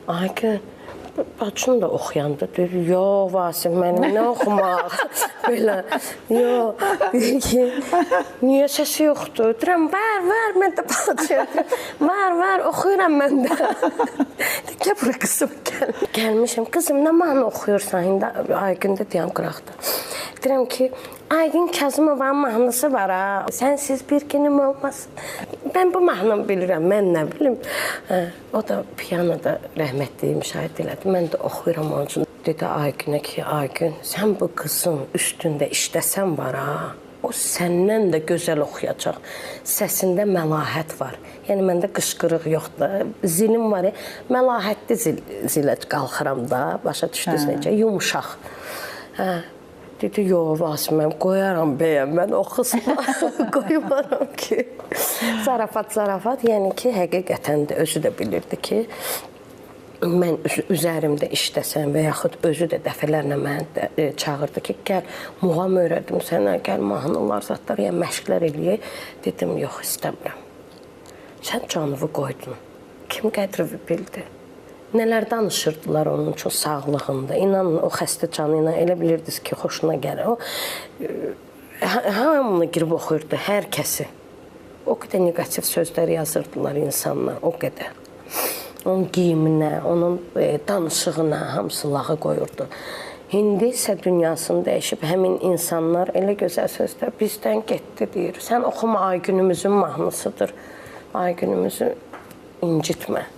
Aygün, bacım da oxuyandı. Deyir, yox Vasif mənim nə oxumaq? Belə, yox. Deyir ki, niyə səsi yoxdur? Deyirəm, var, var, mən də bacıyam. Var, var, oxuyuram mən də. Deyir, gəl bura qızım, gəl. Gəlmişəm, qızım, nə mahnı oxuyursan? İndi Aygün də deyəm qıraqda. Deyirəm ki, Aygün Kazımovanın mahnısı var ha. Sənsiz bir günüm olmaz. Mən bu mahnını bilirəm, mən nə bilim. Hə, o da pianoda rəhmətli müşahidə elədi. Mən də oxuyuram onun üçün. Dedi Aygünə ki, Aygün, sən bu qızın üstündə işləsən var ha. O səndən də gözəl oxuyacaq. Səsində məlahət var. Yəni məndə qışqırıq yoxdur. Zilim var. Məlahətli zilə qalxıram da. Başa düşdünüz necə? Yumşaq. Hə. Dedi, yox, Vasif, mən qoyaram bəyəm, mən oxusun, qoymaram ki. Zarafat, zarafat, yəni ki, həqiqətən də özü də bilirdi ki, mən üzərimdə işləsəm və yaxud özü də dəfələrlə məni də çağırdı ki, gəl, muğam öyrədim sənə, gəl mahnılar, zətlər, yəni məşqlər eləyək. Dedim, yox, istəmirəm. Sən canını qoydun. Kim qədrini bildi? Nələr danışırdılar onun üçün sağlığında. İnanın, o xəstə canı ilə elə bilirdiniz ki, xoşuna gəlir. O hamını girib oxuyurdu, hər kəsi. O qədər neqativ sözlər yazırdılar insanlar, o qədər. Onun geyiminə, onun danışığına hamısı lağı qoyurdu. İndi isə dünyasını dəyişib həmin insanlar elə gözəl sözlər bizdən getdi deyir. Sən oxuma Aygünümüzün mahnısıdır. Aygünümüzü incitmə.